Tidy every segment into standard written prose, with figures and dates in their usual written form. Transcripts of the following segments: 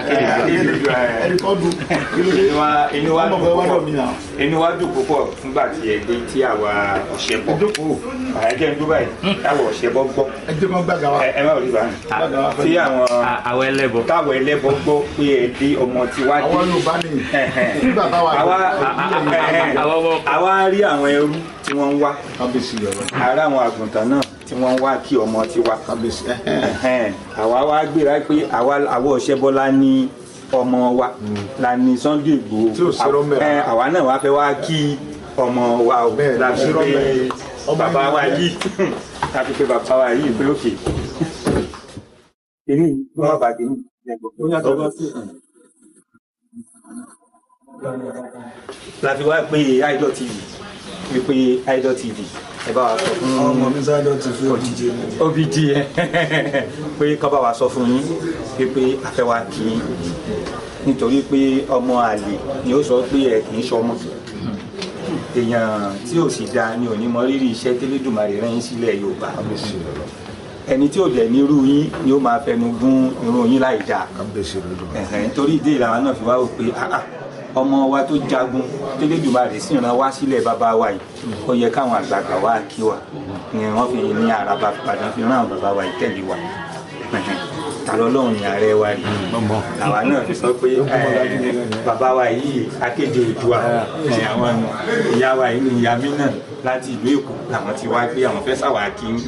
Ẹ̀ríkọ́dù. Inú wa ọmọ dùn kan wá dọ̀ mí púpọ̀, náà. Inú wa dùn púpọ̀ fúngbà tí ẹ dé tí àwa ọ̀sẹ̀ bọ̀. Jókòó. Ẹ jẹ́ ń dúbà yìí táwa ọ̀sẹ̀ bọ̀ gbọ́. Ẹ jẹ́ kán gbàgà wa. Ẹ má rí bá Gbàgà wa tí àwọn àwọn ẹlẹ́bọ. Táwa ẹlẹ́bọ gbọ́ pé ẹ dé, ọmọ tiwa dé. Àwọn Yorùbá ni nígbà táwa Àwọn ọmọ- Àwa rí àwọn ẹrú tí wọ́n ń wá. Kábíyèsí ọ̀rọ̀. Ará àwọn àgùntàn náà tí wọ́n ń wá kí ọmọ tiwa. Kábíyèsí. Ẹ̀hẹ́n. Àwa wá gbéra pé àwa Ọ̀ṣẹ́bọlá ní ọmọ wa la ní Sunday Igboho. Tí ò sí rọ́mẹ̀. Àwa náà wá fẹ́ wá kí ọmọ wa o. Bẹ́ẹ̀ ni, la fi sí pé rọ́mẹ̀. Ọmọ bàbá yìí wa yìí, la fi pé bàbá wa yìí pé òkè. Èmi wọn bá dé ní ẹgbẹ́ la fi wá pé Idol TV, wípé Idol TV, ẹ bá wa sọ fún Ọmọ mi sáré ti fi òjijì ni. Obj pé kọ́ bá wa sọ fún yín pé a fẹ́ wá kí yín, nítorí pé ọmọ àlè ni ó sọ pé ẹ kì í ṣọmọ èèyàn tí ò sì dáa ni ò ní mọ rírì iṣẹ́ tẹ́lẹ̀dùmarè rán yín sílẹ̀ Yorùbá. Kábíyèsí ọ̀rọ̀. Ẹni tí ò dẹ̀ nírú yín ni ó máa fẹnu gún irun yín láì dáa. Kábíyèsí ọ̀rọ̀. Ẹ̀hẹ̀n, nítorí ìdí ìlànà náà fi wá wò pé ah, ah, ọmọ wa tó jagun tẹ́lẹ̀dùmarè sì rán wá sílẹ̀ bàbá wa yìí, ó yẹ káwọn àgbààgbà wá kí wa, ni wọ́n fi ní àràbà Ìbàdàn fi rán àwọn bàbá wa yìí tẹ̀lé wa. Ẹ̀hẹ̀n, ta lọ́lọ́run ní ààrẹ wa rí Ọmọ. làwa náà fi sọ pé bàbá wa yìí akéde Oòduà, àwọn ìyá wa yìí ní ìyá mi náà láti ìlú Èkó làwọn ti wá pé àwọn fẹ́ sàwà kí n.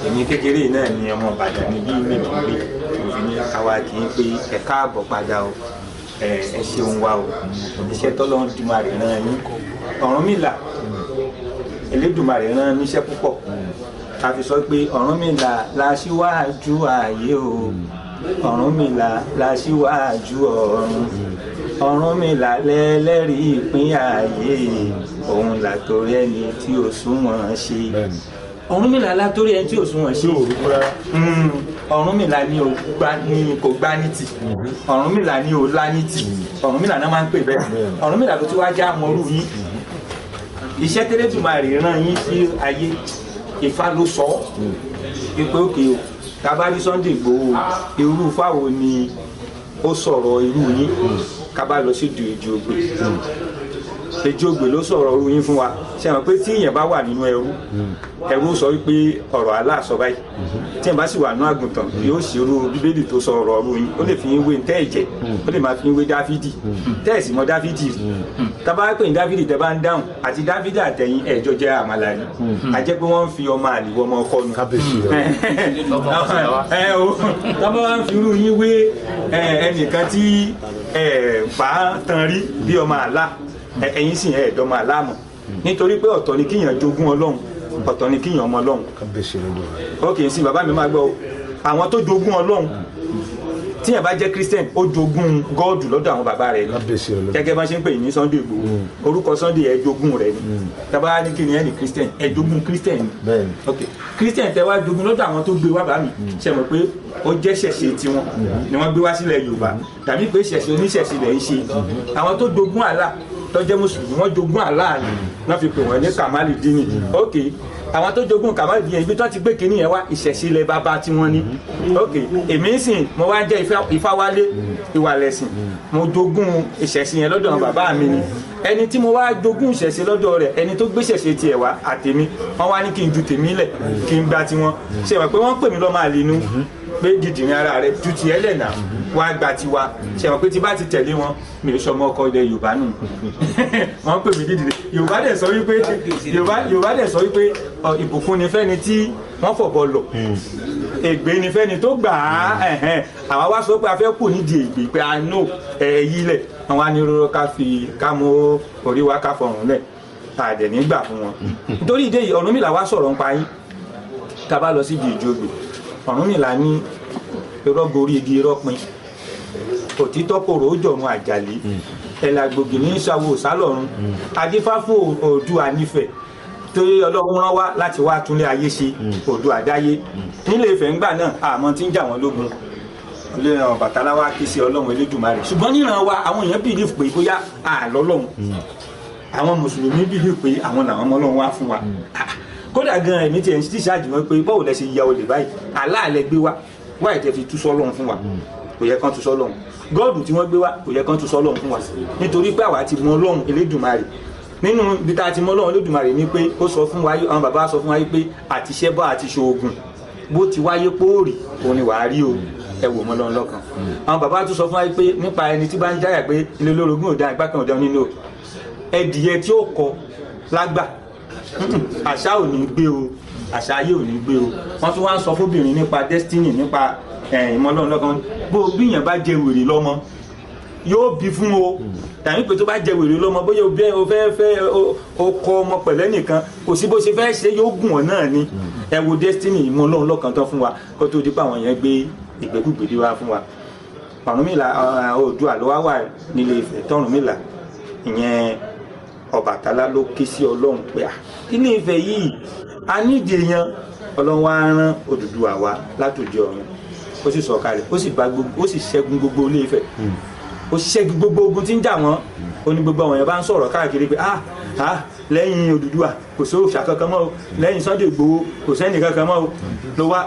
Èmi kékeré yìí náà ni ọmọ Ìbàdàn ní bí mímí gbé òfin ní káwá kí n pé ẹ káàbọ̀ padà o, ẹ ṣeun wa o, iṣẹ́ tọ́lọ́run Dùmarè rán yín. Ọ̀rúnmìlà Elédùmarè rán níṣẹ́ púpọ̀. A fi sọ pé Ọ̀rúnmìlà la ṣíwájú ayé o, Ọ̀rúnmìlà la ṣíwájú ọ̀run, Ọ̀rúnmìlà lẹ́lẹ́rìí ìpín ayé, òun làtòrí ẹni tí ò súnwọ̀n ṣe. Bẹ́ẹ̀ni. Ọ̀rúnmìlà látòrí ẹni tí ò súnwọ̀n ṣe. Tí ò rú rárá. Ọ̀rúnmìlà ni ò gbá ní kò gbá ní tì, Ọ̀rúnmìlà ni ò lá ní tì, Ọ̀rúnmìlà náà máa ń pè bẹ́ẹ̀. Bẹ́ẹ̀ni. Ọ̀rúnmìlà tó ti wá já mọ́rú yín, iṣẹ́ tẹ́lẹ̀dùmarè rán yín sí ayé, Ifá ló sọ ọ́ wípé òkè o, tabari Sunday Igboho, irú fáwo ni ó sọ̀rọ̀ irú yín? Ká bá lọ sí ìdí Èjì Ògbè, Èjì Ògbè ló sọ̀rọ̀ irú yín fún wa. Ṣe mọ̀ pé tí èèyàn bá wà nínú ẹrú, ẹrú sọ wípé ọ̀rọ̀ Allah sọ báyìí. Tí èèyàn bá sì wà nínú àgùntàn, yóò sì irú Bíbélì tó sọ ọ̀rọ̀ irú yín, ó lè fi yín wé ntẹ́ ẹ̀jẹ̀, ó lè máa fi yín wé Dáfídì tẹ́ẹ̀sì mọ́ Dáfídì rí. Tábà pè ní Dáfídì tẹ́ bá ń dáhùn, àti Dáfídì àtẹ̀yìn ẹ̀jọ́ jẹ́ àmàlà rí, a jẹ́ pé wọ́n ń fi ọmọ àlè wọ ọmọ ọkọ nu. Kábíyèsí ọ̀rọ̀. Ẹ o, tọ́mọ wa ń fi irú yín wé ẹnìkan tí bá tan rí bí ọmọ àlá, ẹ̀yin sì ẹ̀ẹ́dọ́mọ àlá mọ̀, nítorí pé ọ̀tọ̀ ni kíyàn jogún Ọlọ́run, ọ̀tọ̀ ni kíyàn ọmọ Ọlọ́run. Kábíyèsí ọ̀rọ̀. Ok, sí bàbá mi máa gbọ́ o. Àwọn tó jogún Ọlọ́run, tíyàn bá jẹ́ Christian, ó jogún gọ́ọ̀dù lọ́dọ̀ àwọn bàbá rẹ̀ ni. Kábíyèsí ọ̀rọ̀. Gẹ́gẹ́ bá ṣe ń pè ní Sunday Igboho, orúkọ Sunday, ẹ jogún rẹ̀ ni. Tábà ní kí ni ẹ ní Christian, ẹ jogún Christian ni. Bẹ́ẹ̀ni. Ok, Christian tẹ wá jogún lọ́dọ̀ àwọn tó gbé wá bá mi, ṣe mọ̀ pé ó jẹ́ ṣẹ̀ṣẹ̀ tiwọn ni wọ́n gbé wá sílẹ̀ Yorùbá, tàbí pé ṣẹ̀ṣẹ̀ oníṣẹ̀ṣẹ̀ lẹ̀ ń ṣe. Àwọn tó jogún Allah tó jẹ́ mùsùlùmí, wọ́n jogún Allah ni wọ́n fi pè wọ́n ní Kamali Dini. Ok, àwọn tó jogún Kamali Dini, ibi tó ti gbé kinní yẹn wá, ìṣẹ̀ṣẹ̀ ilẹ̀ bàbá tiwọn ni. Ok, èmi ń sìn, mo wá jẹ́ Ifáwálé Ìwàlẹ̀sìn, mo jogún ìṣẹ̀ṣẹ̀ yẹn lọ́dọ̀ àwọn bàbá mi ni. Ẹni tí mo wá jogún ìṣẹ̀ṣe lọ́dọ̀ rẹ̀, ẹni tó gbé ìṣẹ̀ṣe tiẹ̀ wá àtèmi, wọ́n wá ní kí n ju tèmi lẹ̀ kí n gba tiwọn. Ṣe wọ́n pé wọ́n pè mí lọ́mọ àlè nu pé dìdìrín ara rẹ̀ ju tiẹ̀ lẹ̀ náà wá gba tiwa. Ṣe wọ́n pé tí bá ti tẹ̀lé wọn, mi ò sọmọ ọkọ ilẹ̀ Yorùbá nù. Wọ́n pè mí dídìrín. Yorùbá dẹ̀ sọ wípé Yorùbá dẹ̀ sọ wípé ìbùkún ni fẹ́ni tí wọ́n fọ̀bọ lọ̀, ègbé ni fẹ́ni tó gbà á. Ẹ̀hẹ́n, àwa wá sọ pé a fẹ́ kù nídìí ègbé pé a nò ẹ̀yí lẹ̀, àwọn anirúurú ká fi ká mú orí wa ká fọrùn lẹ̀, a dẹ̀ nígbà fún wọn. Nítorí ìdí èyí, Ọ̀rúnmìlà wá sọ̀rọ̀ ń pa yín. Tá a bá lọ síbi Ìjọgbè, Ọ̀rúnmìlà ní irọ́ gorí igi, irọ́ pin, òtítọ́ korò ó jọ̀run àjàlí, ẹ̀là gbòógì ní sàwò sálọ̀run, adífá fún Oòduà nífẹ̀ẹ́ torí Ọlọ́run rán wá láti wá túnlé ayé ṣe. Oòduà dáyé nílé Ifẹ̀ ńgbà náà, àmọ́ tí ń jà wọ́n lógun ilé Ọbàtálá wá ké sí Ọlọ́run Elédùmarè. Ṣùgbọ́n níran wa, àwọn èèyàn believe pé bóyá àlọ́lọ́run, àwọn mùsùlùmí believe pé àwọn làwọn ọmọ Ọlọ́run wá fún wa. Ah, kódà gan èmi tiẹ̀ ń tíṣáàjì wọn pé báwo lẹ ṣe ya olè báyìí, aláàlẹ gbé wá wáyé tẹ fi tú sọ́lọ́run fún wa, kò yẹ kán tú sọ́lọ́run. Gọ́ọ̀dù tí wọ́n gbé wá kò yẹ kán tún sọ Ọlọ́run fún wa, nítorí pé àwa ti mọ Ọlọ́run Elédùmarè. Nínú ibi tá a ti mọ Ọlọ́run Elédùmarè ni pé ó sọ fún wa, àwọn bàbá sọ fún wa pé àtiṣẹ́ bá àti ṣoògùn bó ti wáyé póòrì òun ni wàá rí o, ẹ wò mọ́ Ọlọ́run lọ́kàn. Àwọn bàbá tún sọ fún wa pé nípa ẹni tí bá ń jáyà pé ilé olórogún ò dá ìgbà kan ò dá nínú ẹdìyẹ tí ó kọ lágbà àṣà ò ní gbé o, àṣà ayé ò ní gbé o. Wọ́n tún wá ń sọ fóbìnrin nípa destiny, nípa ìmọ̀ Ọlọ́run lọ́kàn. Bó bíyàn bá jẹ wèrè lọ́mọ yóò bí fún o, tàbí pé tó bá jẹ wèrè lọ́mọ bóyá o fẹ́ fẹ́ o kọ ọmọ pẹ̀lẹ́ nìkan, kò sí bó ṣe fẹ́ ṣe yóò gùn ọ́ náà ni. Ẹ wo destiny ìmọ̀ Ọlọ́run lọ́kàn tán fún wa kó tó di pé àwọn yẹn gbé ìgbékúgbèdé wá fún wa. Ọ̀rúnmìlà Oòduà ló wá wà nílé Ifẹ̀ tọ́rúnmìlà, ìyẹn Ọbàtálá ló ké sí Ọlọ́run pé à ilé Ifẹ̀ yìí a nídìí èèyàn. Ọlọ́run wá rán Odùduwà wá látòdì ọ̀run, ó sì sọ̀kalẹ̀, ó sì bá gbogbo, ó sì ṣẹ́gun gbogbo ilé Ifẹ̀, ó ṣẹ́gun gbogbo ogun tí ń jà wọ́n. Ó ní gbogbo àwọn èèyàn bá ń sọ̀rọ̀ káàkiri pé ah ah lẹ́yìn Odùduwà kò sí òòṣà kankan mọ́ o, lẹ́yìn Sunday Igboho kò sẹ́ni kankan mọ́ o.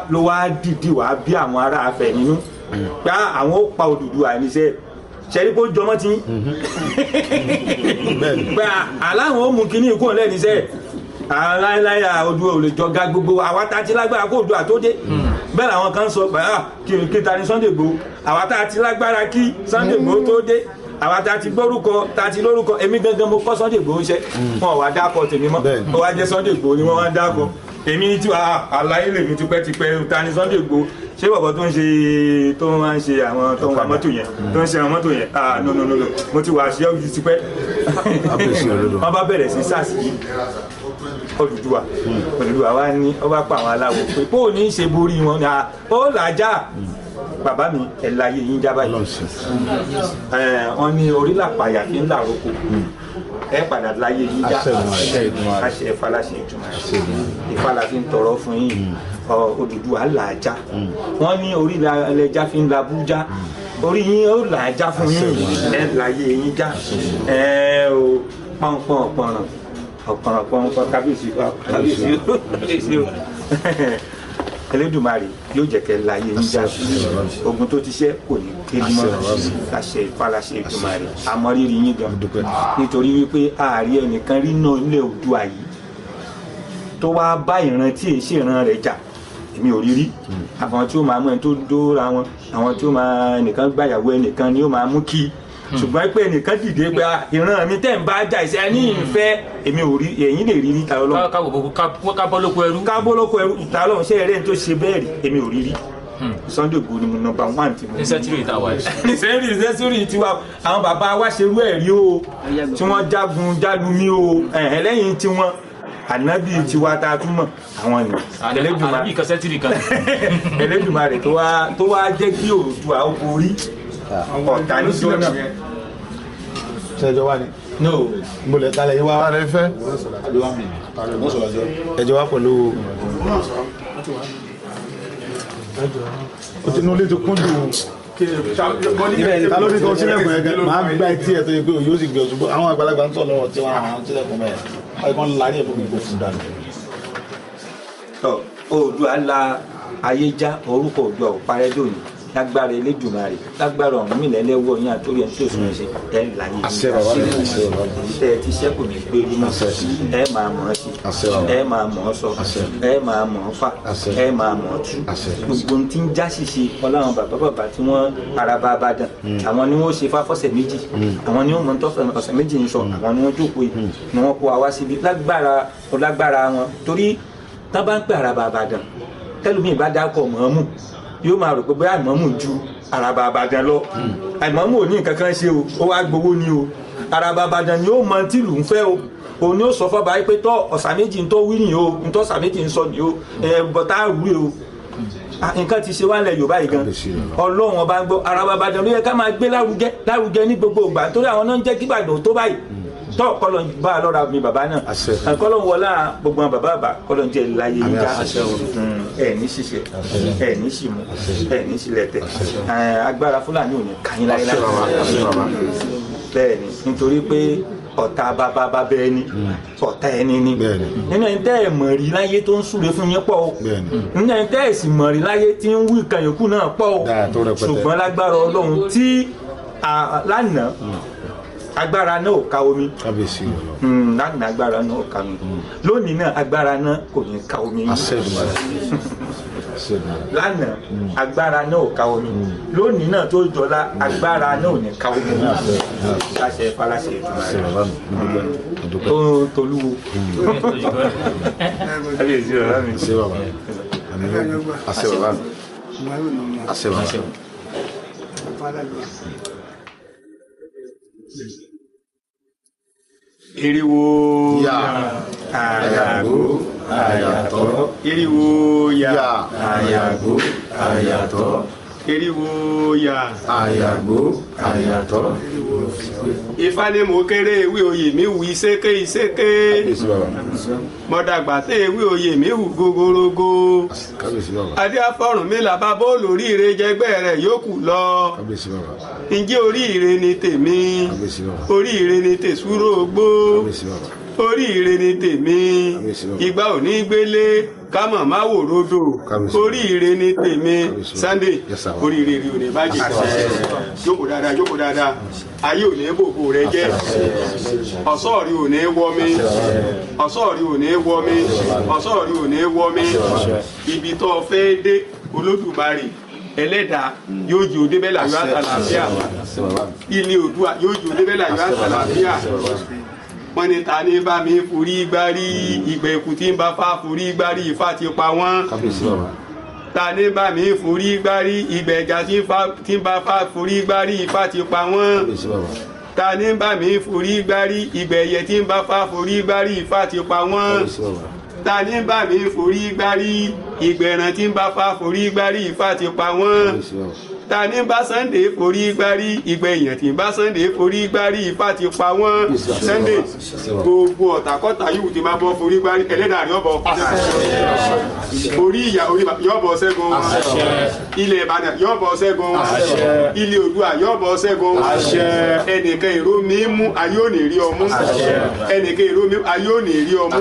Ló wá dìdí wá bí àwọn ará Ifẹ̀ nínú pé àwọn ó pa Odùduwà níṣẹ́ sẹ́rí kó jọmọ́ tí pé aláwọn ó mú kínní ikú ọ̀lẹ́ níṣẹ́ aláìláyà Oòduà ò lè jọga gbogbo àwa tá a ti lágbára kó Oòduà tó dé. Bẹ́ẹ̀ làwọn kan sọ pé kí ta ni Sunday Igboho, àwa tá a ti lágbára kí Sunday Igboho tó dé, àwa tá a ti gbórúkọ tá a ti lórúkọ. Èmi gangan mo kọ́ Sunday Igboho ṣẹ́, wọn wá dákọ tèmi mọ́, ó wá jẹ́ Sunday Igboho ni wọ́n wá dákọ èmi tí àlàyé lèmi tipẹ́tipẹ́. Ta ni Sunday Igboho? Ṣé bàbá tó ń ṣe tó máa ń ṣe àwọn tó ń wa mọ́tò yẹn, tó ń ṣe àwọn mọ́tò yẹn? Ah no no no no, mo ti wà ṣe ọ́ tipẹ́. Wọ́n bá bẹ̀rẹ̀ sí sars yìí Odùduwà. Odùduwà wa ní ó bá pa àwọn aláwo pé bó o ní í ṣe borí wọn ni ó làjà. Bàbá mi ẹ̀ láyé yín já báyìí. Wọ́n ní orí làpàyà kí ń làrókò, ẹ padà láyé yín já. Àṣẹ ìfaláṣẹ ìtumọ̀ ìfàlà fi ń tọrọ fún yín. Odùduwà làjà, wọ́n ní orí lẹja fi ń labújá, orí yín ó làjà fún yín, ẹ láyé yín já. Ẹ o pọnpọn ọpọnrán ọpọnrán pọnpọn kábíyèsí kábíyèsí kábíyèsí o. Elédùmarè yóò jẹ́ kẹ́ láyé yín já. Ogun tó ti ṣẹ́ kò ní kiri mọ́. Àṣẹ ìfaláṣẹ Èdùmàrè. Àmọ́ rírì yín gan, nítorí wípé ààrí ẹnìkan rí náà nílẹ̀ Oòduà yìí tó wá bá ìran tí èsì ìran rẹ̀ jà, èmi ò rí rí. Àwọn tí ó máa mú ẹni tó dóra wọn, àwọn tí ó máa ẹnìkan gbàyàwó ẹnìkan ni ó máa mú kí, ṣùgbọ́n pé ẹnìkan dìde pé ìran mi tẹ̀ ń bá jà ìṣe ní ìfẹ́, èmi ò rí. Ẹ̀yin lè rí rí ta Ọlọ́run. Ká bọ́ lóko ẹrú. Ká bọ́ lóko ẹrú ta Ọlọ́run. Ṣé eré tó ṣe bẹ́ẹ̀ rí? Èmi ò rí rí. Sunday Igboho ni mo nọ́mbà 1 tí mo. Ní sẹ́ńtúrì tá a wà yìí. Ní sẹ́ńtúrì tiwa àwọn bàbá wa ṣerú ẹ̀ rí o, tí wọ́n jagun jálumi o, ẹlẹ́yìn tiwọn ànábì tiwa tá a tún mọ̀ àwọn ni. Ànábì kan sẹ́ńtúrì kan. Elédùmarè tó wá jẹ́ kí Oòduà ó borí ọ̀tá níjọ́ náà. Ṣé wa ni. No. Mo lè talẹ̀ yín wá. Talẹ̀ fẹ́. Ẹjọ́ wa pẹ̀lú. O ti nu ilé ti kún jù. Ta ló ní kó sílẹ̀kùn yẹn gan? Màá gbá etí ẹ̀ tó yẹ pé yóò sì gbé ọ̀ṣun. Àwọn àgbàlagbà ń sọ̀ lọ́wọ́ tí wọ́n àwọn sílẹ̀kùn mẹ́rin. Wọ́n kàn lárí ẹ̀ fún gbogbo fún dànù. Oòduà la ayé já, orúkọ Oòduà ò parẹ́ dòní. Lágbára Elédùmarè, lágbára Ọ̀rúnmìlà ẹlẹ́wọ̀ yín àtòrí ẹni tó sùn ẹ̀ṣẹ̀ ẹ̀ láyé yín. Tẹ́ ẹ ti ṣẹ́kù ní gbérí mọ́, ẹ máa mọ̀ ọ́ sí, ẹ máa mọ̀ ọ́ sọ, ẹ máa mọ̀ ọ́ fà, ẹ máa mọ̀ ọ́ tú. Gbogbo ohun tí ń já ṣìṣe ọláwọn bàbá bàbá tí wọ́n ara bá bá dàn, àwọn ni wọ́n ṣe fáfọ́sẹ̀ méjì, àwọn ni wọ́n mọ̀ tọ́fẹ̀ ọ̀sẹ̀ méjì ń sọ, àwọn ni wọ́n jókòó yìí ni wọ́n kó wa wá síbi lágbára ọlágbára wọn. Torí tán bá ń pè ara bá bá dàn, tẹ́lómi ìbá dákọ̀ mọ̀ọ́mù yóò máa rò pé bóyá àìmọ́mù ju Àràbà Ìbàdàn lọ. Àìmọ́mù ò ní nǹkan kan ṣe o, ó wá gbowó ni o. Àràbà Ìbàdàn ni ó mọ tìlù ń fẹ́ o, òun ni ó sọ fọba yìí pé tọ́ ọ̀sà méjì ń tọ́ wí nìyí o, ń tọ́ ọ̀sà méjì ń sọ nìyí o, ẹ bọ̀tá rú o. Nǹkan ti ṣe wá lẹ̀ Yorùbá yìí gan. Ọlọ́run ọba ń gbọ́. Àràbà Ìbàdàn ló yẹ ká máa gbé lárugẹ lárugẹ ní gbogbo ìgbà, nítorí àwọn náà ń jẹ́ kí Ìbàdàn tó báyìí. Tọ́ kọ́lọ̀ bá a lọ́ra mi bàbá náà, kọ́lọ̀ wọlá gbogbo àwọn bàbá bàbá kọ́lọ̀ ń jẹ́ láyé yín já. Ẹ̀ ní ṣiṣẹ́, ẹ̀ ní ṣìmú, ẹ̀ ní ṣílẹ̀tẹ̀, agbára Fúlàní ò ní ká yín láyé. Bẹ́ẹ̀ ni, nítorí pé ọ̀tá bàbá bàbá ẹni ọ̀tá ẹni ni. Nínú ẹni tẹ́ ẹ̀ mọ̀ rí láyé tó ń súre fún yín pọ̀ o, nínú ẹni tẹ́ ẹ̀ sì mọ̀ rí láyé tí ń wí kan yòókù náà pọ̀ o. Ṣùgbọ́n lágbára Ọlọ́run tí Lánàá agbára náà ò ká omi. Kábíyèsí. Lánàá agbára náà ò ká omi. Lónìí náà agbára náà kò ní ká omi. Lánàá agbára náà ò ká omi. Lónìí náà tó dọ̀la agbára náà ò ní ká omi. Láṣẹ faláṣẹ ìtura rẹ. Tó tolúwo. Kábíyèsí ọ̀rá mi. Àṣẹ bàbá. Àṣẹ bàbá. Àṣẹ bàbá. Eriwo ya àyàgbó àyàtọ̀. Eriwo ya àyàgbó àyàtọ̀. Eriwo ya àyàgbó àyàtọ̀. Ifá ní mo kéré ewé oyè mi wù iséké iséké. Mo dàgbà tí ewé oyè mi wù gogorogo. Adé afọ́rùn mi làbá bóòlù oríire jẹgbẹ́ rẹ̀ yókù lọ. Ǹjẹ́ oríire ni tèmi? Oríire ni tèsúrò gbó. Oríire ni tèmi. Ìgbà ò ní gbélé kámọ̀ má wò rodò. Oríire ni tèmi. Sunday, oríire rí ò ní bàjẹ́. Jókòó dáadáa, jókòó dáadáa. Ayé ò ní bòbò rẹ jẹ́. Ọ̀sọ́ rí ò ní wọ́ mi. Ọ̀sọ́ rí ò ní wọ́ mi. Ọ̀sọ́ rí ò ní wọ́ mi. Ibi tó fẹ́ dé Olódùmarè ẹlẹ́dàá yóò jẹ́ òde bẹ́ẹ̀ láyọ̀ àtàlàáfíà. Ilé Oòduà yóò jẹ́ òde bẹ́ẹ̀ láyọ̀ àtàlàáfíà. Wọ́n ní ta ní bá mi forí gbárí ìgbà ikú tí ń bá fa forí gbárí Ifá ti pa wọ́n. Ta ní bá mi forí gbárí ìgbà ẹja tí ń bá fa forí gbárí Ifá ti pa wọ́n. Ta ní bá mi forí gbárí ìgbà ẹyẹ tí ń bá fa forí gbárí Ifá ti pa wọ́n. Ta ní bá mi forí gbárí ìgbà ẹran tí ń bá fa forí gbárí Ifá ti pa wọ́n. Ta ní bá Sunday forí gbárí ìgbà èèyàn tí ń bá Sunday forí gbárí Ifá ti pa wọ́n. Sunday gbogbo ọ̀tàkọ́tà yìí ti máa bọ́ forí gbárí ẹlẹ́dàá rí ọ̀bọ̀ orí ìyá orí yọ̀bọ̀ ṣẹ́gun wọn. Ilẹ̀ Ìbàdàn yọ̀bọ̀ ṣẹ́gun wọn. Ilẹ̀ Oòduà yọ̀bọ̀ ṣẹ́gun wọn. Ẹnìkan èrò mi mú ayé ò ní rí ọmú. Ẹnìkan èrò mi ayé ò ní rí ọmú.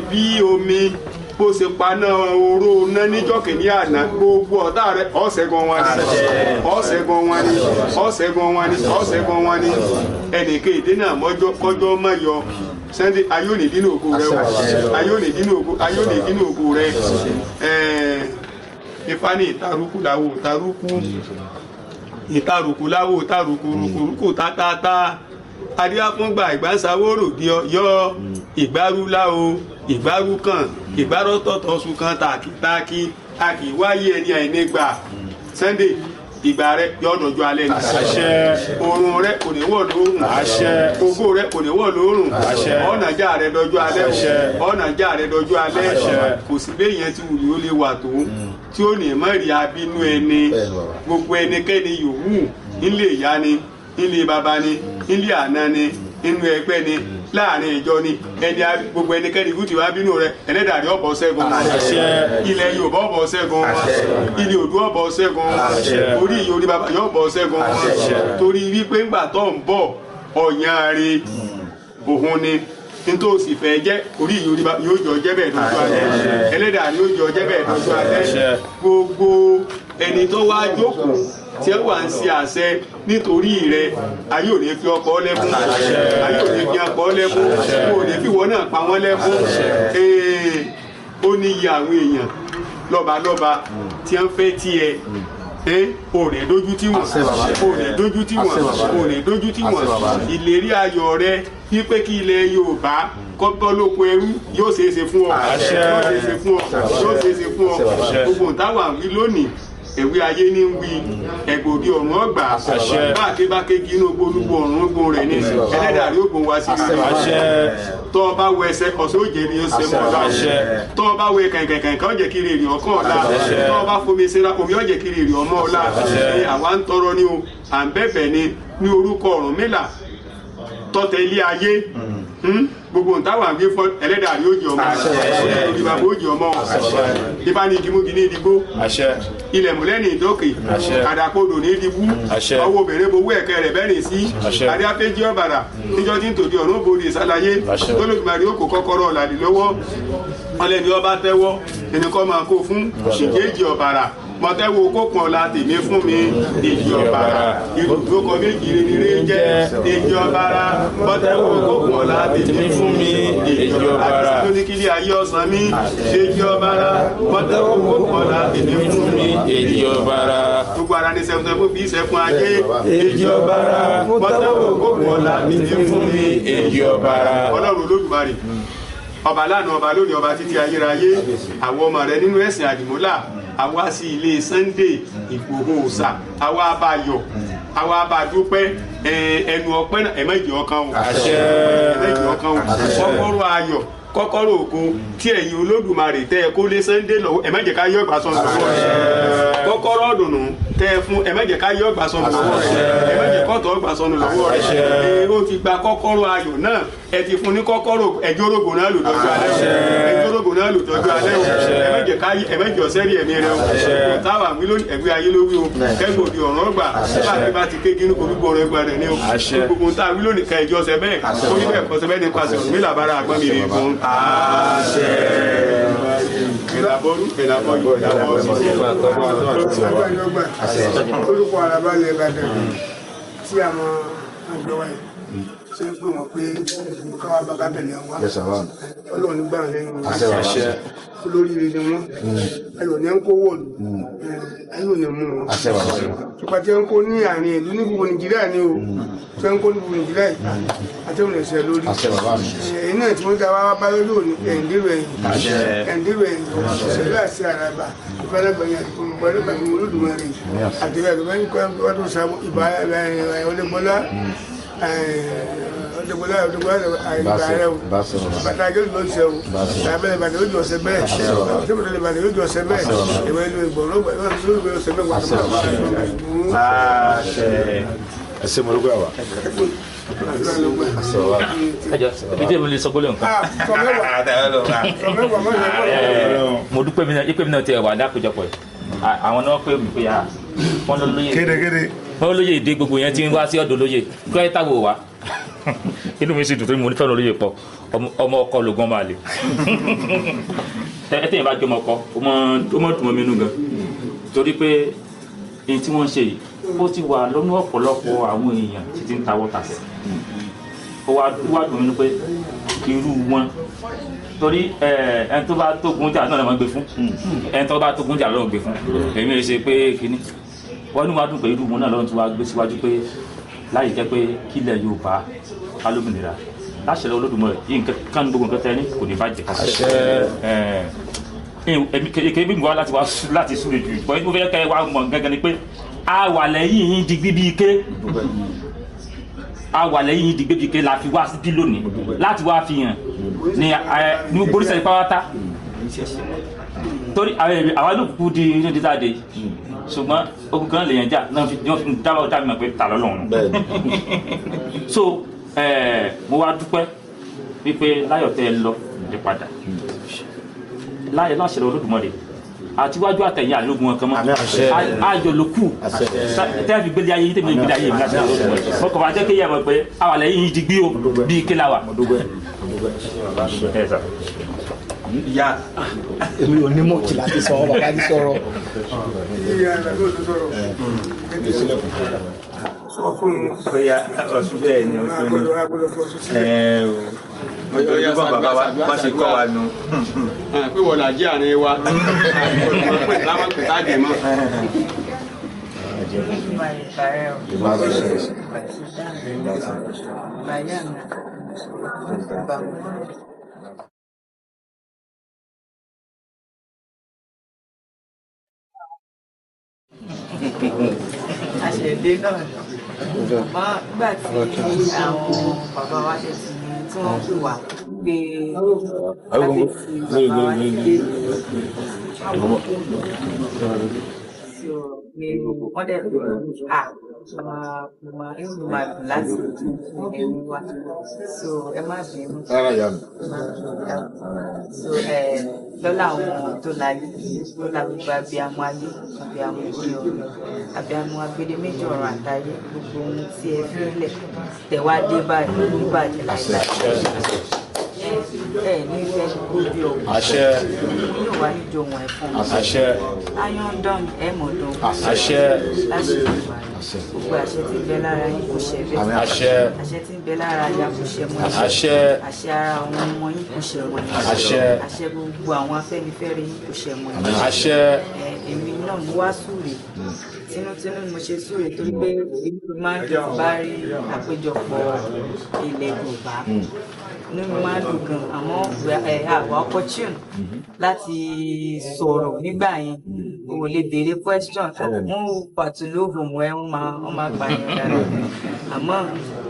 Bí omi bó ṣe paná oró ná níjọ́ kìíní àná gbogbo ọ̀tá rẹ̀ ọ̀ṣẹ́gun wọn ni ọ̀ṣẹ́gun wọn ni ọ̀ṣẹ́gun wọn ni ọ̀ṣẹ́gun wọn ni. Ẹnìkan èdè náà mọ́jọ́ kọjọ́ mọ́ yọ. Sunday ayé ò ní dínú ògo rẹ o. Ayé ò ní dínú ògo, ayé ò ní dínú ògo rẹ. Ifá ní ìtarúkú láwo ìtarúkú ìtarùkú láwo ìtarùkú rúkúrúkú tátátá. Adíwáfúngbà ìgbàsáwórò di yọ ìgbárúlá o ìgbárúkàn ìgbárọ́tọ̀tọ̀ sùn kan tàkìtàkì a kì í wáyé ẹni àìnígbà. Sunday ìgbà rẹ yọ dọjọ́ alẹ́ ni. Oorun rẹ kò ní wọ̀ lóòrùn. Ògo rẹ kò ní wọ̀ lóòrùn. Ọ̀nàjà rẹ dọjọ́ alẹ́. Ọ̀nàjà rẹ dọjọ́ alẹ́. Kò sí béèyàn tí wùlé ó lè wà tó tí ó ní mọ̀ rí abínú ẹni. Gbogbo ẹnikẹ́ni yòówù nílé ìyá ni nílé bàbá ni nílé àná ni nínú ẹgbẹ́ ni láàrin ìjọ ni ẹni gbogbo ẹnikẹ́ni ikú tí wàá bínú rẹ ẹlẹ́dàá rí ọ̀bọ̀ ṣẹ́gun wọn. Ilẹ̀ Yorùbá ọ̀bọ̀ ṣẹ́gun wọn. Ilẹ̀ Oòduà ọ̀bọ̀ ṣẹ́gun wọn. Orí ìyá orí bàbá yóò bọ̀ ṣẹ́gun wọn. Torí wípé ńgbà tó ń bọ̀ ọ̀yàn rè òun ni nítorí òsì fẹ́ jẹ́ orí ìyá orí bàbá yóò jọ jẹ́ bẹ́ẹ̀ lójú alẹ́. Ẹlẹ́dàá yóò jọ jẹ́ bẹ́ẹ̀ lójú alẹ́. Gbogbo ẹni tó wá jókòó tí ẹ wà ń ṣe àṣẹ nítorí rẹ ayé ò ní fi ọkọ lẹ́kún. Ayé ò ní fi ọkọ lẹ́kún. Kò ní fi ìwọ náà pa wọ́n lẹ́kún. Ó ní iye àwọn èèyàn lọ́balọ́ba tí wọ́n fẹ́ tiẹ̀ ò ní dójú tì wọ́n, ò ní dójú tì wọ́n, ò ní dójú tì wọ́n. Ìlérí ayọ̀ rẹ wípé kí ilẹ̀ Yorùbá kọ́kọ́ lóko ẹrú yóò ṣeé ṣe fún ọ, yóò ṣeé ṣe fún ọ, yóò ṣeé ṣe fún ọ. Gbogbo ntáwà wí lónìí ẹ̀wí ayé ní ń wí ẹ̀gbòdì ọ̀run ọgbà báàkébáké kí inú olúgbò ọ̀run gbò rẹ̀ ní ẹlẹ́dàá rí ògbón wá sí rẹ̀. Tọ́ ọ bá wọ ẹsẹ̀ ọ̀sẹ̀ òjè ni ó ṣe mọ́ ọ̀la. Tọ́ ọ bá wọ kẹ̀kẹ̀kẹ̀kẹ̀ ọ̀jẹ̀ kiri èrè ọkàn ọ̀la. Tọ́ ọ bá fomi síra omi ọ̀jẹ̀ kiri èrè ọmọ ọ̀la. Àwa ń tọrọ ni o à ń bẹ̀bẹ̀ ni ní orúkọ Ọ̀rúnmìlà tọ́tẹ̀ ilé ayé. Gbogbo ntàwọn àgbẹ̀ fọ ẹlẹ́dàá yóò jẹ ọmọ orí bàbá ó jẹ ọmọ. Ifá ní ìdímúgi ní ìdígbó ilẹ̀ múlẹ̀ ní ìdókè àdàkodò ní ìdíbú ọwọ́ obìnrin bowó ẹ̀kẹ́ rẹ̀ bẹ́ẹ̀ sí adé afẹ́jí ọ̀bàrà níjọ́ tí ń tòdí ọ̀run bòde ìsàlàyé tólógbàrí ó kó kọ́kọ́rọ́ ọ̀làdì lọ́wọ́ ọlẹ́ni ọba tẹ́wọ́ ẹni kọ́ máa kó fún ìjéèjì ọ̀bàrà Mọ̀tẹ́wò kókun ọ̀la tèmi fún mi èjì ọ̀bàrà. Ibùdókọ̀ méjì rere jẹ́ èjì ọ̀bàrà. Mọ̀tẹ́wò kókun ọ̀la tèmi fún mi èjì ọ̀bàrà. Àti lóníkílé ayé ọ̀sán mi èjì ọ̀bàrà. Mọ̀tẹ́wò kókun ọ̀la tèmi fún mi èjì ọ̀bàrà. Gbogbo ara ní sẹ́fún sẹ́fún bí sẹ́fún ajé èjì ọ̀bàrà. Mọ̀tẹ́wò kókun ọ̀la tèmi fún mi èjì ọ̀bàrà. Ọlọ́run Olódùmarè ọba lánàá ọba lónìí ọba títí ayérayé àwọn ọmọ rẹ nínú ẹ̀sìn àdìmúlà àwa sí ilé Sunday Ìgbòho Òòṣà àwa bá yọ̀ àwa bá dúpẹ́ ẹnu ọpẹ́ náà ẹ má jẹ́ ọkàn o ẹ má jẹ́ ọkàn o kọ́kọ́rọ́ ayọ̀ kọ́kọ́rọ́ ògo tí ẹ̀yin Olódùmarè tẹ́ ẹ kó lé Sunday lọ́wọ́ ẹ má jẹ́ ká yọ ìgbà sọnù lọ́wọ́ rẹ̀ kọ́kọ́rọ́ ọ̀dùnnú tẹ́ ẹ fún ẹ má jẹ́ ká yọ ìgbà sọnù lọ́wọ́ rẹ̀ ẹ má jẹ́ kọ́tọ̀ ìgbà sọnù lọ́wọ́ rẹ̀ ẹ ó ti gba kọ́kọ́rọ́ ayọ̀ náà ẹ ti fún ní kọ́kọ́rọ́ ẹjọ́ rògbò náà lò dọ́jú alẹ́ o ẹjọ́ rògbò náà lò dọ́jú alẹ́ o ẹ má jẹ́ ká ẹ má jẹ́ ọ̀sẹ́ rí ẹ̀mí rẹ o táwa wí lónìí ẹ̀gbẹ́ ayé ló wí o kẹ́gbòdì ọ̀rọ̀ gbà bá ti ké gínú orúkọ rẹ gba rẹ ní o gbogbo tá a wí lónìí ká ẹjọ́ ọ̀sẹ̀ bẹ́ẹ̀ ó ní bẹ́ẹ̀ kọ́sẹ̀ bẹ́ẹ̀ nípasẹ̀ Ọ̀rúnmìlà bára àgbọ̀n mi rè fún àṣẹ. Ìlàbọ̀rú ìlàbọ̀yọ̀ ìlàbọ̀ ṣiṣẹ́. Orúkọ Àràbà lè Ìbàdàn tí a mọ àgbẹ̀ wáyé ṣe ń pè wọ́n pé káwá bàbá bẹ̀rẹ̀ wá Ọlọ́run nígbà lẹ́yìn olórí rere wọn ẹlò ní ń kó wọ̀lú ẹlò ní mú wọn nípa tí ń kó ní àárín ìlú ní gbogbo Nàìjíríà ni o tí ń kó ní gbogbo Nàìjíríà àti òun ẹ̀sẹ̀ lórí ẹ̀yìn náà tí wọ́n ta wá bá lórí òní ẹ̀ǹdírò ẹ̀yìn ẹ̀ǹdírò ẹ̀yìn ṣẹlẹ̀ àti Àràbà ìfẹ́lẹ́gbẹ̀yìn àti olùgbàlẹ́gbẹ̀yìn Olódùmarè àti ìbá ọdẹgbọlá ọdẹgbọlá ìgbà rẹ o bàtà yóò lọ sẹ o bàbá bàtà yóò jọ sẹ bẹ́ẹ̀ sẹbẹtẹ bàtà yóò jọ sẹ bẹ́ẹ̀ ìwé ìlú ìgbọràn yóò jọ sẹ bẹ́ẹ̀ wà ẹ ṣé mo dúpẹ́ àwa. Ìdí èmi lè sọ gbólóhùn kan. Mo dúpẹ́ mi náà ìpè mi náà ti wà ní àpéjọpọ̀ yìí. Àwọn náà pè mí pé wọ́n lọ lóye. Kéde. Wọ́n lóye èdè gbogbo yẹn ti ń wá sí ọ̀dọ̀ lóye. Kí wọ́n táwọn wá. Inú mi sì dùn torí mo nífẹ̀ẹ́ lóye pọ̀. Ọmọ ọkọ lògùn ọmọ àlè. Ẹ tẹ̀yìn bá jẹ́ ọmọ ọkọ, ó mọ̀ dùn mọ́ mi nú gan. Torí pé èyí tí wọ́n ń ṣe yìí ó ti wà lọ́nà ọ̀pọ̀lọpọ̀ àwọn èèyàn tí ti ń tawọ́ tasẹ̀. Ó wá dùn mí nú pé irú wọn torí ẹni tó bá tógun jà náà ló máa gbé fún ẹni tó bá tógun jà ló máa gbé fún èmi ò ṣe pé kínní wọ́n ní wàá dùn pé irú wọn náà lọ́run tí wàá gbé síwájú pé láyé jẹ́ pé kílẹ̀ Yorùbá alómìnira láṣẹ lọ Olódùmarè yìí nǹkan kan gbogbo nǹkan tẹ́ ní kò ní bàjẹ́. Èké bí mi wá láti wá láti súre jù bọ́ mo fẹ́ kẹ́ wá mọ̀ gángan ni pé a wà lẹ́yìn yín digbí bíi ké a wà lẹ́yìn yín digbí bíi ké la fi wá síbí lónìí láti wá fi hàn ní ní gbórísẹ̀ pátá torí àwa ló kúkú di ní dídá de ṣùgbọ́n ogun kan lèèyàn jà náà fi dábàá dá mi mọ̀ pé ta lọ́lọ́run. So mo wá dúpẹ́ wípé láyọ̀ tẹ́ ẹ lọ lè padà láyé láṣẹ lọ Olódùmarè àtiwájú àtẹ̀yìn àlógún ọkàn mọ́ ayọ̀ ló kù tẹ́ fi gbélé ayé yín tẹ̀mí gbélé ayé mi láṣẹ lọ Olódùmarè mo kàn wá jẹ́ kéèyàn mọ̀ pé àwa lẹ́yìn yín digbí o bíi kí la wà. Èmi ò ní mọ̀ tí láti sọ bàbá ti sọ̀rọ̀. Bóyá ọ̀sùn bẹ́ẹ̀ ni ọ̀sùn ni ojúbọ bàbá wa bá ṣe kọ́ wa nù. Pé wọ́n làjí àárín wa láwọn pè tá dé mọ́. Àṣẹ̀dé náà àmọ́ nígbà tí àwọn bàbá wa ṣe ti tí wọ́n pè wá pé kábíyèsí bàbá wa ti dé pé wọ́n dẹ̀ à máa inú máa dùn láti ẹ̀mí wa so ẹ má bínú. So lọ́lá àwọn tó láyé lọ́lá gbogbo abiyamọ ayé abiyamọ òde ọ̀run abiyamọ agbede méjì ọ̀run àtayé gbogbo ohun tí ẹ fi ń lẹ̀ tẹ̀wá dé báyìí níbàjẹ́ láìláì. Ẹ ní fẹ́ kó bí ọ̀gbìn. Àṣẹ. Yóò wá níjọ wọn ẹ̀fọn. Àṣẹ. Ayọ̀ndán ẹ̀ mọ̀ dán. Àṣẹ. Láṣẹ ìgbà gbogbo àṣẹ tí ń bẹ lára yín kò ṣẹ bẹ́ẹ̀. Àṣẹ. Àṣẹ tí ń bẹ lára aya kò ṣẹ mọ́. Àṣẹ. Àṣẹ ara àwọn ọmọ yín kò ṣẹ mọ́. Àṣẹ. Àṣẹ gbogbo àwọn Afẹ́nifẹ́re yín kò ṣẹ mọ́. Àṣẹ. Èmi náà mo wá súre tinútinú ni mo ṣe súre torí pé inú mi máa ń dùn bá rí àpéjọpọ̀ ilẹ̀ Yorùbá, inú mi máa ń dùn gan, àmọ́ àwa opportune láti sọ̀rọ̀ nígbà yẹn, o ò lè béèrè question, wọ́n pàtó lóhùn mọ́ ẹ, wọ́n máa gbà yẹn dáadáa. Àmọ́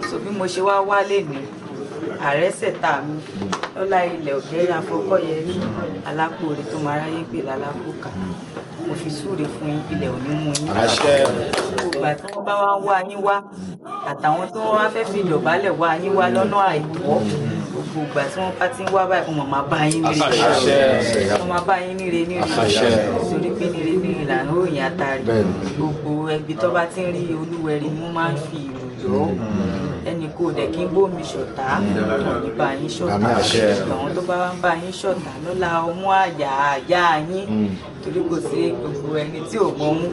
so bí mo ṣe wá wálé mi, ààrẹ ṣẹ̀ta mi lọ́la ilẹ̀ òkèèrè afọkọ́yẹrí alákòóre tó máa ráyé pè lálákòókà, mo fi súre fún yín, ilẹ̀ ò ní mú yín. Àṣẹ. Gbogbo àti wọ́n bá wá wá yín wá, àtàwọn tí wọ́n wá fẹ́ fi ìdọ̀bálẹ̀ wá yín wá lọ́nà àìtọ́, gbogbo ìgbà tí wọ́n bá ti ń wá báyìí, wọ́n máa bá yín níre. Àṣẹ. Wọ́n máa bá yín níre níre. Àṣẹ. Nítorí pé níre níre là ń ròyìn àtàrí. Gbogbo ẹbí tó bá ti ń rí Olúwẹ̀rí ni wọ́n máa ń fi ìlú yọ. Ẹnì kò dẹ̀ kí n bómi ṣọ̀tá, wọn ní bá yín ṣọ̀tá. Àwọn tó bá ń bá yín ṣọ̀tá lọ́la ọmú àyà àyà yín, torí kò sí gbogbo ẹni tí ò mọ̀ mú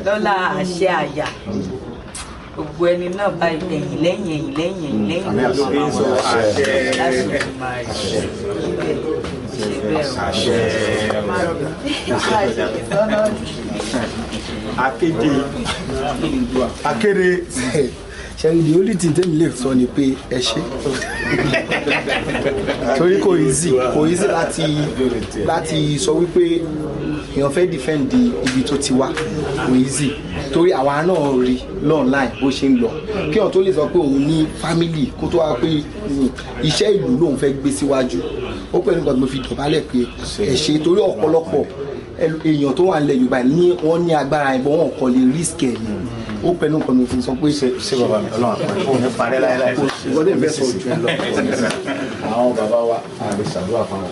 lọ́la àṣẹ àyà gbogbo ẹni náà bá ẹ̀yìn lẹ́yìn ẹ̀yìn lẹ́yìn ẹ̀yìn lẹ́yìn ló máa wà láti ìgbìmọ̀ rẹ̀ ibẹ̀ ṣe bẹ́ẹ̀ o. Akéde. Akéde. Ṣẹ́rí, the only thing tẹ́mi lè sọ ni pé ẹ ṣé, torí kò easy, kò easy láti sọ wípé èèyàn fẹ́ defend ibi tó ti wá, kò easy, torí àwa náà rí online bó ṣe ń lọ, kí èèyàn tó lè sọ pé òun ní family kó tó wá pé iṣẹ́ ìlú lòun fẹ́ gbé síwájú, ó pẹ̀lú nǹkan tí mo fi dọ̀bálẹ̀ pé ẹ ṣé, torí ọ̀pọ̀lọpọ̀ èèyàn tó wà nílẹ̀ Yorùbá ní wọ́n ní agbára ìbọn, wọn kò lè risk ẹ̀ ni, ó pẹ̀lú nǹkan tó fi sọ pé. Ṣé bàbá mi, Ọlọ́run àpẹẹrẹ fún mi parẹ́ láéláé. Ìwọ́n fẹ́ sọ ojú ẹ lọ. Àwọn bàbá wa a lè ṣàdúrà fáwọn.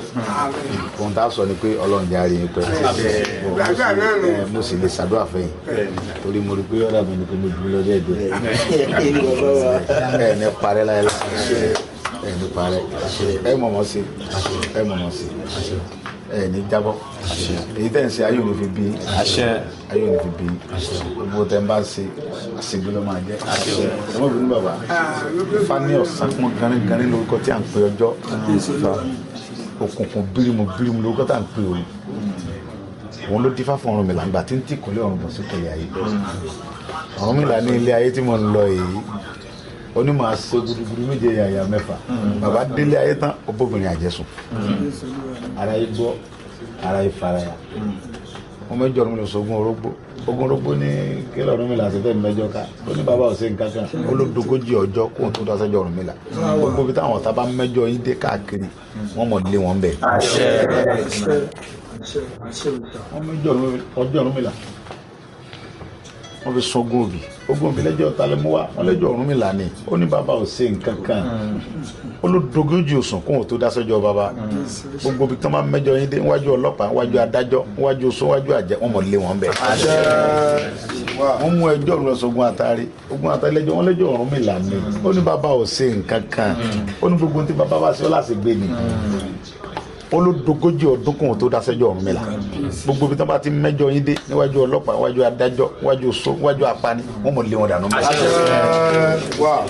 Ohun tá a sọ ni pé Ọlọ́run jẹ́ àárín yín pẹ́. Mo sì lè ṣàdúrà fẹ́yìn torí mo rí pé ọ̀dà mi ni pé mo dúró lọ́jọ́ ìdè. Ẹ ní parẹ́ láéláé, ẹ ní parẹ́, ẹ mọ̀mọ́ sí, ẹ mọ̀mọ́ sí, ẹ ní jábọ́. Èyí tẹ́ ń ṣe ayé ò ní fi bí, ayé ò ní fi bí, gbogbo tẹ́ ń bá ṣe àṣegbé ló máa jẹ́. Ẹ mọ̀ bínú bàbá, Fani ọ̀sán pọ́n ganíganí lórúkọ tí à ń pè ọjọ́, òkùnkùn bírímù bírímù lórúkọ tí à ń pè òru. Òun ló dífá fún Ọ̀rúnmìlà ńgbà tí ń tì kúnlẹ̀ ọ̀run bọ̀ sí kẹlẹ̀ ayé. Ọ̀rúnmìlà ní ilé ayé tí mo ń lọ yìí, onímọ̀ àṣẹ gudugudu méje yàyà mẹ́fà. Bàbá délé ayé tán, ọbọ̀bìnrin àjẹsùn. Ara yìí gbọ́, ara yìí faraya. Wọ́n mẹ́jọ Ọ̀rúnmìlà sọ ogun orógbó. Ogun orógbó ní kílẹ̀ Ọ̀rúnmìlà àti tẹ́lẹ̀ mẹ́jọ ká. Ó ní bàbá ọ̀sẹ̀ nǹkan kan. Ó ló dogójì ọjọ́ kóhun tó dáṣẹ́jọ́ Ọ̀rúnmìlà. Gbogbo ibi táwọn ọ̀tá bá mẹ́jọ yín dé káàkiri, wọ́n mọ̀ lé wọn bẹ̀. Wọ́n mẹ́jọ ọjọ́ Ọ̀rúnmìlà, wọ́n fi sun ogun òbí. Ogun òbí lẹ́jọ́ ta lè mú wa, wọ́n lẹ́jọ́ Ọ̀rúnmìlà ni. Ó ní bàbá ò ṣe nǹkan kan. Ó ló dogójì òsùn kóhun tó dá sọ́jọ́ bàbá. Gbogbo ibi tí wọ́n bá mẹ́jọ yín dé, níwájú ọlọ́pàá, níwájú adájọ́, níwájú oṣó, níwájú àjẹ́, wọ́n mọ̀ lé wọn bẹ̀. Wọ́n mú ẹjọ́ ọ̀run lọ sógun àtàrí. Ogun àtàrí lẹ́jọ́, wọ́n lẹ́jọ́ Ọ̀rúnmìlà ni. Ó ní bàbá ò ṣe nǹkan kan. Ó ní gbogbo tí bàbá bá ṣe ó láti gbé ni. Ó ló dogójì ọdún kóhun tó dá sẹ́jọ́ Ọ̀rúnmìlà. Gbogbo ibi tí wọ́n bá ti mẹ́jọ yín dé, níwájú ọlọ́pàá, níwájú adájọ́, níwájú oṣó, níwájú apani, wọ́n mọ̀ lé wọn dànù.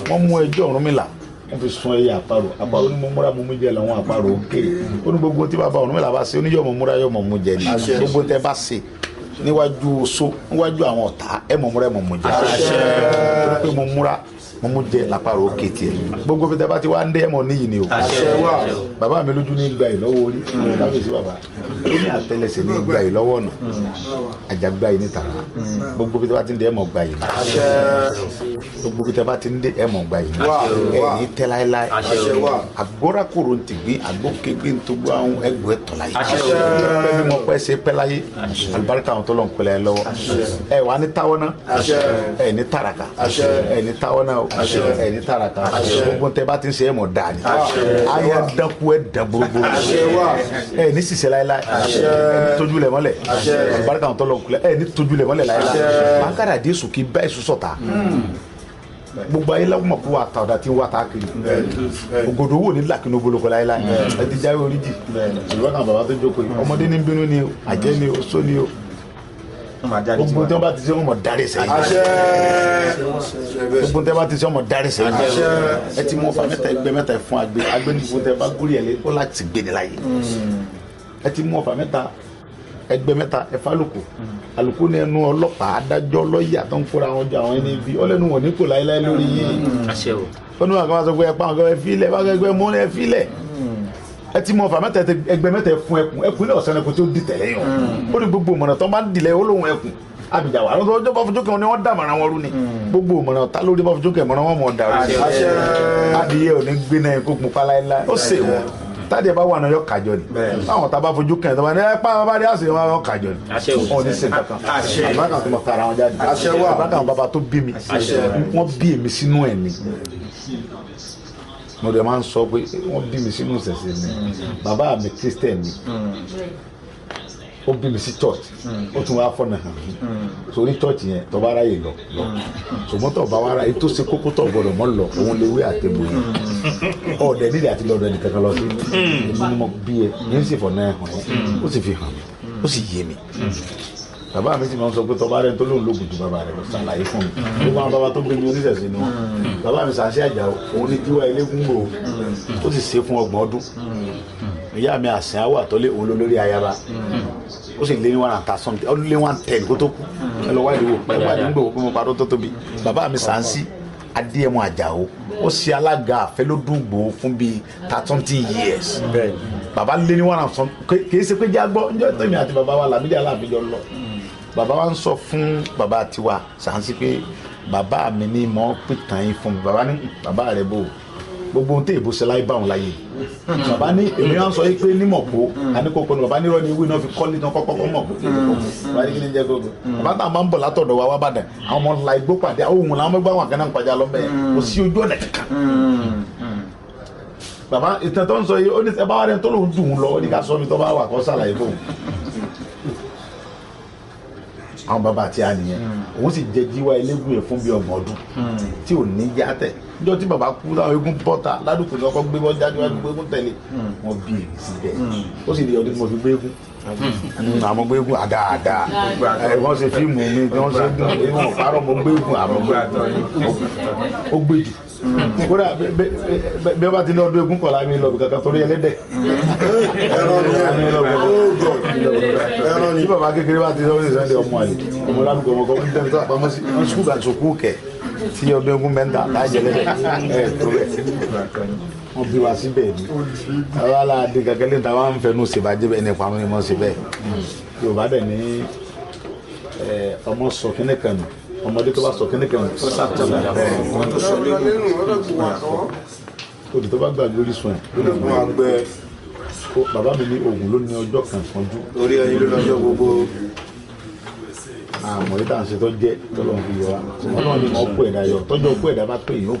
Wọ́n mú ẹjọ́ Ọ̀rúnmìlà, wọ́n fi sun ẹyẹ àparò. Àparò ní mo múra mo mú jẹ làwọn àparò òkè. Ó ní gbogbo tí bàbá Ọ̀rúnmìlà bá ṣe, ó ní yọ̀ mọ̀ múra yọ̀ mọ̀ mú jẹ ni. Gbogbo tẹ́ bá ṣe níwájú oṣó, níwájú àwọn ọ̀tá, ẹ mọ̀ múra ẹ mọ̀ mú jẹ. Torí pé mo múra mo mú jẹ làparò òkè tiẹ̀. Gbogbo bí tẹ́ bá ti wá ń dé, ẹ mọ̀ níyì ni o. Bàbá mi lójú ní gba ìlọ́wọ́ orí, kábíyèsí bàbá. Ó ní àtẹ́lẹsẹ̀ ní gba ìlọ́wọ́ ọ̀nà, àjàgbá yìí ní tààrà. Gbogbo bí tẹ́ bá ti ń dé, ẹ mọ̀ gba yìí. Gbogbo bí tẹ́ bá ti ń dé, ẹ mọ̀ gba yìí. Ẹ ní tẹ́ láéláé. Àgbórakòrò ń tìgbín, àgbókegbé ń togbó àwọn ẹgbẹ́ tọ̀la yìí. Pẹ́ bí mo pẹ́ ṣe pẹ́ láyé, àlùbáríkà àwọn tó lọ ń pẹ́lẹ́ lọ́wọ́. Ẹ wà ní táwọn náà, ẹ ní tàràkà, ẹ ní táwọn náà, ẹ ní tàràkà. Gbogbo tẹ́ bá ti ń ṣe, ẹ mọ̀ dáa ni. Ayé danku ẹ dan gbogbo. Ẹ ní ṣiṣẹ́ láéláé, ẹ ní tójú lẹ̀ mọ́lẹ̀. Àlùbáríkà àwọn tó lọ ń pẹ́lẹ́, ẹ ní tójú lẹ̀ mọ́lẹ̀ láéláé. Bákàrà dé sùn kí bá èso sọ̀tà. Gbogbo ayé lọ́wọ́ mọ̀ kó wà ta ọ̀dà tí ń wà ta kiri. Ògòdò wò ní làkínú boloko láéláé. Ẹ ti jáwé oríjì. Ìwé kan bàbá tó jókòó yìí. Ọmọdé ní bínú ni o, àjẹ́ ni o, só ni o. Gbogbo tí wọ́n bá ti ṣe wọ́n mọ̀ dárí sẹ́yìn. Gbogbo tí wọ́n bá ti ṣe wọ́n mọ̀ dárí sẹ́yìn. Ẹ ti mú ọfà mẹ́ta ẹgbẹ́ mẹ́ta fún agbe. Agbe ní gbogbo tí wọ́n bá gúrí ẹ̀ lé ó láti gbé ní láyé. Ẹ ti mú ọfà mẹ́ta ẹgbẹ́ mẹ́ta ẹ̀fà lùkù. Àlùkù ní ẹnu ọlọ́pàá adájọ́ lọ́ọ̀yà tó ń kóra wọn jọ àwọn ẹni ibi ọlẹ́nu wọn ní kò láéláé lórí yìí. Ó ní wọn kàn máa sọ pé ẹ pa àwọn ẹ fílẹ̀ bá ẹgbẹ́ mú ẹ fílẹ̀. Ẹ ti mú ọfà mẹ́ta ẹgbẹ́ mẹ́ta fún ẹkùn ẹkùn ilé ọ̀sán ẹkùn tí ó di tẹ̀lé yàn. Ó ní gbogbo ìmọ̀ràn tó bá ń dìlẹ̀ ó lóhun ẹkùn àbíjà wà lọ́jọ́ bá fojú kẹ́ ni wọ́n dàmọ̀ràn wọn rú ni. Gbogbo ìmọ̀ràn ta lórí bá fojú kẹ́ ìmọ̀ràn wọn mọ̀ dàrú. Adìyẹ ò ní gbé náà kó pupa láéláé ó sè wọ́n. Tádìẹ bá wà náà yọ kájọ ni. Báwọn tá a bá fojú kẹ́ ẹ̀ tó bá ní ẹ pa bàbá rí àṣẹ wọn yọ kájọ ni. Wọn ò ní ṣe kankan. Àbákan tó mọ tara wọn jáde. Àbákan bàbá tó bí mi. Wọ́n bí èmi sínú ẹ̀ ni. Mo dẹ̀ máa ń sọ pé wọ́n bí mi sínú ìṣẹ̀ṣe ni. Bàbá mi Christian ni. Ó bí mi sí church. Ó tún wá fọ́nà hàn mí. Sórí church yẹn tó bá ráyè lọ lọ. Ṣùgbọ́n tó bá wá ráyè tó ṣe kókó tó gbọdọ̀ mọ́ lọ òun lè wé àtẹ̀bò yẹn. Ọ̀dẹ̀ nídìí àti lọ́dọ̀ ẹnì kankan lọ sí. Èmi ni mo bí ẹ yẹn sì fọ̀nà ẹ̀ hàn ẹ́. Ó sì fi hàn mí. Ó sì yé mi. Bàbá mi sì máa ń sọ pé tọba rẹ tó lóun lóògùn ju bàbá rẹ lọ ṣàlàyé fún mi. Gbogbo àwọn bàbá tó gbé mi oníṣẹ̀ṣe ni wọn. Bàbá mi Sàǹsí Àjàó òun ní tiwa eléégún gbò ó sì ṣe fún 30 ọdún. Ìyá mi àsìn àwọ̀ àtọ́lé òun lórí ayaba. Ó sì lé ní 100 something ó lé 110 kó tó kú. Ẹ lọ wádìí wò ẹ wádìí ń gbòòwò pé mo parọ́ tó tóbi. Bàbá mi Sàǹsí Adéyẹmọ Àjàó ó ṣe alága àfẹlódùgbò fún bíi 30 years. Bàbá lé ní 100 kì í ṣe pé jágbọ́ ǹjọ́ tèmi àti bàbá wa Làmídì Aláàfin jọ lọ. Bàbá wa ń sọ fún bàbá tiwa Sàǹsí pé bàbá mi ní mọ́ pìtàn yín fún mi. Bàbá ní bàbá rẹ̀ bò gbogbo ohun tí èbó ṣe láyé bá òun láyé. Bàbá ní èmi wá ń sọ yìí pé ní mọ̀pó àníkókò ni bàbá nírọ̀ ní ìwé náà fi kọ́lé náà kọ́kọ́ kọ́ mọ̀pó. Bàbá ní kí ni jẹ́ gbogbo. Bàbá táwọn máa ń bọ̀ látọ̀dọ̀ wa wá bàdàn àwọn ọmọ ńlá igbó pàdé àwọn òun làwọn mẹ́gbàá wọn kan náà ń pàjá lọ́bẹ̀ kò sí ojú ọ̀nà kankan. Bàbá ìtàn tó ń sọ yìí ó ní ẹ bá wà rẹ tó lòún dùn ún lọ ó ní ká sọ mi tó bá wà kó sàlàyé fóun. Àwọn bàbá àti àníyàn òun sì jẹ jíwá eléégún yẹn fún bíi 30 ọdún tí ò ní yá tẹ níjọ́ tí bàbá kú láwọn eégún bọ́ta ládùúgbò ní ọkọ gbé bọ́ jáde wájú gbé eégún tẹ̀lé wọn bí èmi síbẹ̀ ó sì di ọdún tí mo fi gbé eégún àmọ́ gbé eégún àdáadáa wọ́n ṣe fíìmù mi wọ́n ṣe dùn eégún ọ̀párọ̀ mo gbé eégún àmọ́ gbé ó gbé jù kódà bí wọ́n bá ti ní ọdún eégún kọ̀ọ̀lá mi lọ bí kankan torí ẹlẹ́dẹ̀ tí bàbá kékeré bá ti sọ ní Sunday ọmọ àlè ọmọ ládùúgbò ọmọ kọ́ ń tẹ́lẹ̀ tó àpamọ́ sí wọ́n sùkúù àti sùkúù kẹ̀ tí ọdún eégún mẹ́ta lájẹlẹ̀ ẹ̀ tó bẹ̀ wọ́n bí wa síbẹ̀ ni àwa la di kankan lẹ́yìn táwa ń fẹnu ṣèbàjẹ́ bẹ́ẹ̀ ní ìparun ni wọ́n ṣe bẹ́ẹ̀ Yorùbá dẹ̀ ní ọmọ sọ kíní kan nù ọmọdé tó bá sọ kíní kan nù odò tó bá gbàgbé orísun ẹ̀ ó lè mú agbẹ́. Bàbá mi ní oògùn ló ní ọjọ́ kan kanjú. Orí ẹyin ló lọ́jọ́ gbogbo. Àmọ́ yìí tá à ń ṣe tó jẹ́ tọ́lọ́run fi yọ wa. Ọlọ́run ní ọkọ ẹ̀dá yọ tọ́jọ́ ọkọ ẹ̀dá bá pè yín ó kù.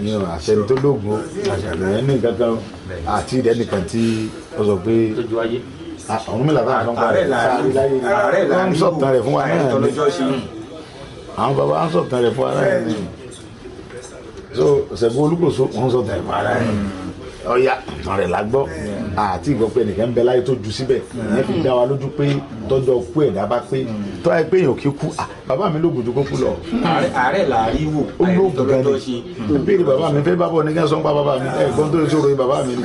Ní àṣẹ tó lóògùn àṣẹ ní kankan àti ìdẹ́ nìkan tí ó sọ pé àwọn mìíràn tá à ń sọ rẹ̀ láyé wọ́n ń sọ̀tàn rẹ̀ fún wa náà ni àwọn bàbá ń sọ̀tàn rẹ̀ fún wa náà ni. So Ṣẹ́gun Olúkòso wọ́n ń sọ̀tàn rẹ̀ fún wa náà ni. Ọ̀ya ìtàn rẹ̀ la gbọ́ àti ìgbọ́ pé ẹnìkan ń bẹ láyé tó ju síbẹ̀ ìyẹn fi dá wa lójú pé tọ́jọ́ kú ẹ̀dá bá pé tọ́ ẹ pé èèyàn kì í kú bàbá mi lóògùn ju kó kú lọ. Ààrẹ làárí wò ó lóògùn gan ni ìbéèrè bàbá mi fẹ́ bábọ̀ ní kí wọ́n sọ ń pa bàbá mi ẹ̀gbọ́n tó lè sọ̀rọ̀ yìí bàbá mi ni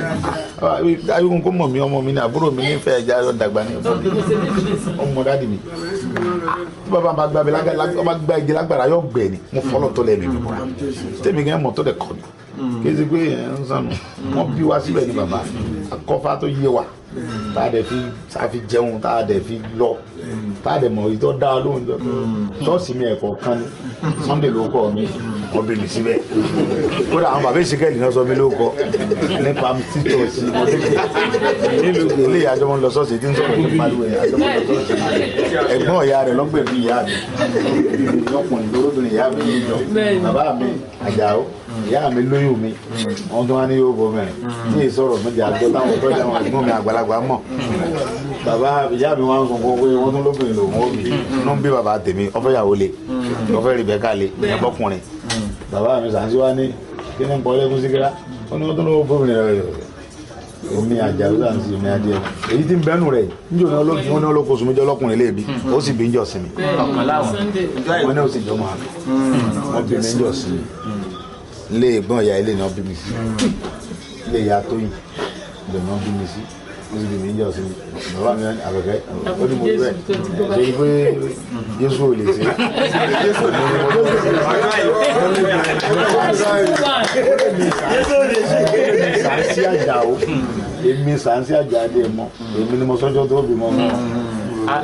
ayélujára kó mọ̀ mí ọmọ mi ni àbúrò mi nífẹ̀ẹ́ ẹja dàgbà ní ọmọ dádì mi tí bàbá bá gbá igi lágbára yóò gbẹ ni mo fọlọ́ tó lẹ́ẹ̀mí mi bọ̀ra tèmi gan mọ̀ tó dẹ̀ kọ́ ni kì í ṣe pé ẹ̀ ń sànù wọ́n bí wa síbẹ̀ ni bàbá akọ́fà tó yé wa tá a dẹ̀ fi tá a fi jẹun tá a dẹ̀ fi lọ tá a dẹ̀ mọ̀ ìtọ́ dá a lóhùn jọ ṣọ́ọ̀ṣì mi ẹ̀kọ́ kan ní Sunday ló kọ́ mi wọ́n bí mi síbẹ̀ kódà àwọn bàbá ìṣèkẹ́lì náà sọ mi ló kọ́ nípa tí ṣọ́ọ̀ṣì nílùú ilé ìyájọ́ mọ́ lọ ṣọ́ọ̀ṣì tí ń sọ̀rọ̀ ní pariwo ìyájọ́ mọ́ lọ ṣọ́ọ̀ṣì ẹ̀gbọ́n ìyá rẹ̀ lọ́gbẹ̀bí ìyá mi ọkùnrin lórúbìnrin ìyá mi níjọ bàbá mi Àjàó ìyá mi lóyún mi wọn tún wá ní yóò bọ mẹ́rin tí èyí sọ̀rọ̀ mi jẹ àgbọ̀ táwọn tó jẹ àwọn ẹ̀gbọ́n mi àgbàlagbà mọ̀ bàbá ìyá mi wá ń sọ fún pé wọ́n tún lóbìnrin lòun ó bì inú ń bí bàbá tèmi ọfẹ́ ìyàwó le ọfẹ́ Rìbẹ́kà le ẹ̀bọ́kùnrin Bàbá mi Sàǹsí wá ní kí ni ń pọ̀ lẹ́kún síkírá ó ní wọ́n tún lọ́wọ́ gómìnà rẹ̀ èmi Àjàó Sàǹsí èmi adìẹ èyí tí ń bẹ́nu rẹ̀ níjò ní olóògùn wọn ní olóko sùn méjì ọlọ́kùnrin léèbi ó sì bí ń jọ sinmi wọn ní ó sì jọ máa wọn bí mi ń jọ sinmi ilé ìgbọ́n ìyá ilé náà bí mi sí ilé ìyá Tóyìn ibẹ̀ náà bí mi sí ó sì bí mi ń jọ sinmi bàbá mi ní àbẹ̀kẹ́ ó ní mo rí bẹ́ẹ̀ ṣe pé Jésù ò lè ṣe èmi Sàǹsí Àjàó èmi Sàǹsí Àjàó adé mọ èmi ni mo sọjọ́ tó bímọ mọ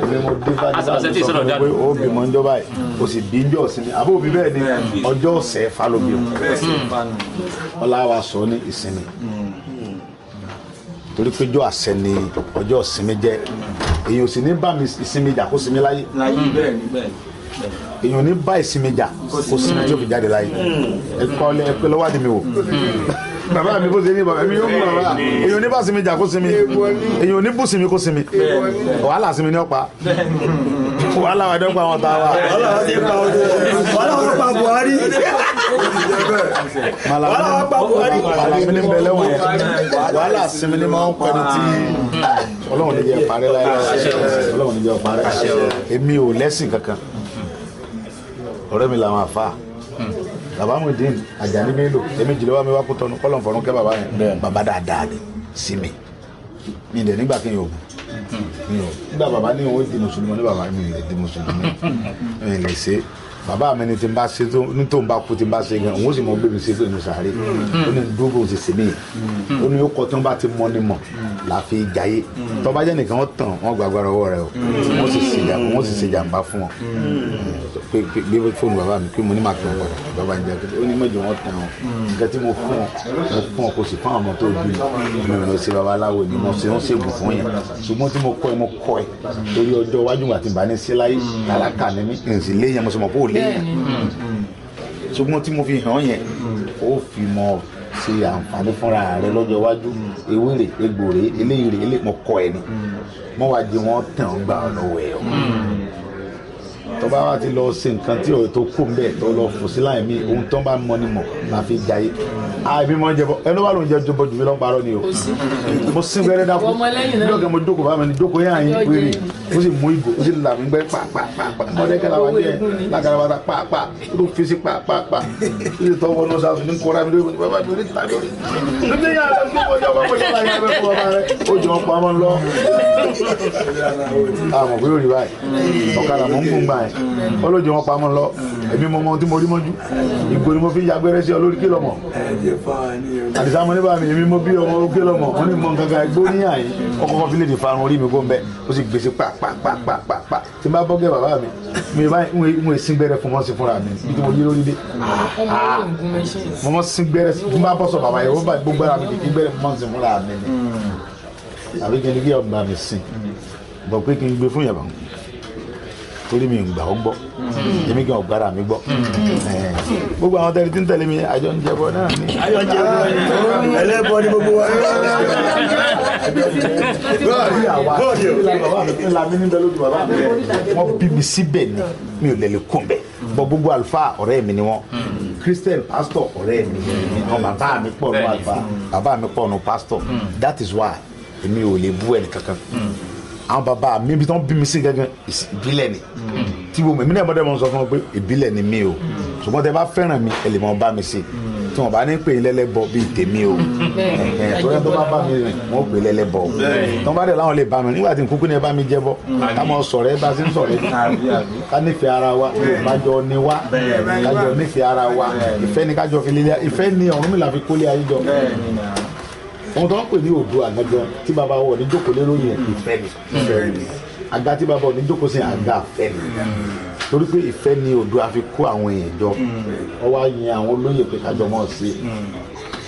èmi mo dé bá nípa sọ pé ó bímọ ń jọba yìí o sì bí ń jọ sinmi àbó òbí bẹ́ẹ̀ ni ọjọ́ ọ̀sẹ̀ falobi o ọlá wa sọ ní ìsinmi torí pé ọjọ́ àṣẹ ni ọjọ́ ìsinmi jẹ́ èyàn ò sì ní bá mi ìsinmi jà kó sinmi láyé èyàn ò ní bá ìsinmi jà kó sinmi tí ó fi jáde láyé ẹ̀kọ́ ẹ̀pẹ́ lọ́wọ́ àdìmí wò bàbá mi bó ṣe ní bàbá mi yóò mú bàbá èyàn ò ní bá sinmi jà kó sinmi èyàn ò ní bú sinmi kó sinmi wàhálà sinmi ní ọ̀pá wàhálà wà dẹ́kun àwọn tá a wà. Wàhálà wà pa Buhari. Wàhálà wà pa Buhari. Màlàmí ní bẹ̀lẹ̀ wọ̀nyẹn wàhálà sinmi ní máa ń pẹ́ni tí Ọlọ́run ní jẹ́ parẹ́ láyé Ọlọ́run ní jẹ́ parẹ́ èmi ò lẹ́sìn kankan ọ̀rẹ́ mi làwọn àfa bàbá Muyideen Àjàní Bello èmi jìlẹ̀ wá mi wá kó tọnu kọ́lọ̀ fọ̀rún kẹ́ bàbá yẹn bàbá dáadáa ni sí mi mi dẹ̀ nígbà kí n yóò bù mi ò nígbà bàbá ní òun di mùsùlùmí ní bàbá mi lè di mùsùlùmí mi lè ṣe bàbá mi ni tí n bá ṣe ní tó ń bá kú tí n bá ṣe gan òun ó sì mọ gbé mi ṣe pé mi sàárè ó ní dúró bó ṣe ṣe mí ó ní ó kọ tí wọn bá ti mọ ni mọ là fi jayé tó bá jẹ́ nìkan wọ́n tàn wọ́n gbàgbára ọwọ́ rẹ o wọ́n sì ṣe jàǹbá fún wọn pé gbé fóònù bàbá mi pé mo ní màá kí wọn padà bàbá ń jẹ pé ó ní mọ̀jọ wọn tàn wọn nǹkan tí mo fún ọ mo fún ọ kò sì fún àwọn ọmọ tó bí mi ò lọ sí babaláwo ni mo ṣe ń ṣègùn fún yẹn ṣùgbọ́n tí mo kọ́ ẹ mo kọ́ ẹ torí ọjọ́ iwájú àti ìbá ní sí láyé tálákà ni mí n sì léyìn mo sì mọ̀ pé ò léyìn ṣùgbọ́n tí mo fi hàn yẹn ó fi mọ ṣe àǹfààní fúnra rẹ lọ́jọ́ iwájú ewé rè egbò rè eléyìí rè eléyìí mo kọ́ ẹ ni mo wá di wọn tàn án gbà lọ́wọ́ ẹ o tó bá wá ti lọ ṣe nǹkan tí o tó kù mbẹ tó lọ fò sí láì mí ohun tó ń bá mọ ni mọ la fi jayé àìmí mọ jẹbọ ẹnu wà ló ń jẹ jọbọ jù mí lọ ń parọ́ ni o mo sin gbẹrẹ dákú bí ọkẹ mo jókòó bá mi ni jókòó yẹn àyín wéré ó sì mú ìgò ó sì là mí gbẹ pàpàpà mọdẹkẹ làwọn jẹ lágara pàpà ó tó fi sí pàpàpà ó sì tọwọ́ ní ọsàn ní kóra mi lórí bàbá mi orí tàbí orí ní yàrá mi mo jọ bàbá mi yàrá mi fún bàbá rẹ ó jọ pa ọmọ lọ. Àmọ̀ pé ó rí báyìí ọ̀kadà mọ̀ ń gùn gbà yẹn ọlọ́jọ́ wọn pa ọmọ lọ èmi mọ ọmọ tí mo rí mọ́jú ìgò ni mo fi yagbẹ́rẹ́ sí ọ lórí kí lọ́mọ àdìsá mo ní bá mi èmi mo bí ọmọ òkè lọ́mọ wọn ní mọ nǹkan kan gbó ní àyín ọkọ̀ fi lè di farun orí mi kó ń bẹ ó sì gbèsè pàpàpàpàpà tí n bá bọ́gẹ́ bàbá mi mi bá ń sin gbẹ́rẹ́ fún wọn sí fúnra mi bí tí mo yé lórí dé mo mọ sin gbẹ́rẹ́ tí n bá bọ́ sọ bàbá yẹn wọ́n bá gbogbo ara mi kì í gbẹ́rẹ́ fún wọn sí fúnra mi ni àbí kí n kí ọgbà mi sìn bọ̀ pé kí n gbé fún yàrá torí mi ń gbà ó gbọ́ èmi kì í ọ̀gbára mi gbọ́ gbogbo àwọn tẹ́lẹ̀ tí ń tẹ̀lé mi àjọ ń jẹbọ náà ni. àjọ ń jẹbọ ẹlẹ́bọ ni gbogbo wa. ńlá mi níbẹ̀ lójú bàbá mi wọ́n bí mi síbẹ̀ ni mi ò lè lè kún bẹ̀ bọ́ gbogbo àlùfáà ọ̀rẹ́ mi ni wọ́n Christian pastor ọ̀rẹ́ mi ni wọ́n bàbá mi pọ̀ nù àlùfáà bàbá mi pọ̀ nù pastor that is why èmi ò lè bú ẹnì kankan àwọn bàbá mi bí wọ́n bí mi sí gángan ìbílẹ̀ ni tí mo èmi náà bọ́dẹ̀ mọ̀ sọ fún wọn pé ìbílẹ̀ ni mí o ṣùgbọ́n tẹ bá fẹ́ràn mi ẹ lè mọ bá mi ṣe tí wọn bá ní pè é lẹ́lẹ́bọ bíi tèmi o torí tó bá bá mi rìn wọn pè é lẹ́lẹ́bọ o tí wọn bá dẹ̀ láwọn lè bá mi nígbà tí nkúkú ni ẹ bá mi jẹ́bọ ká mọ sọ̀rọ̀ ẹ bá sí ń sọ̀rọ̀ ẹ ká nífẹ̀ẹ́ ara wa kájọ ni wá kájọ nífẹ̀ẹ́ ara wa ìfẹ́ ni kájọ fi lé ìfẹ́ ni Ọ̀rúnmìlà fi kólé ayé jọ ohun tó ń pè ní Oòduà gangan tí bàbá wọ̀ ní jókòó lé lórí yẹn ìfẹ́ ni àga tí bàbá wọ̀ ní jókòó sí àga ìfẹ́ ni torí pé ìfẹ́ ni Oòduà fi kó àwọn èèyàn jọ ó wá yan àwọn olóyè pé kájọ mọ́ sí i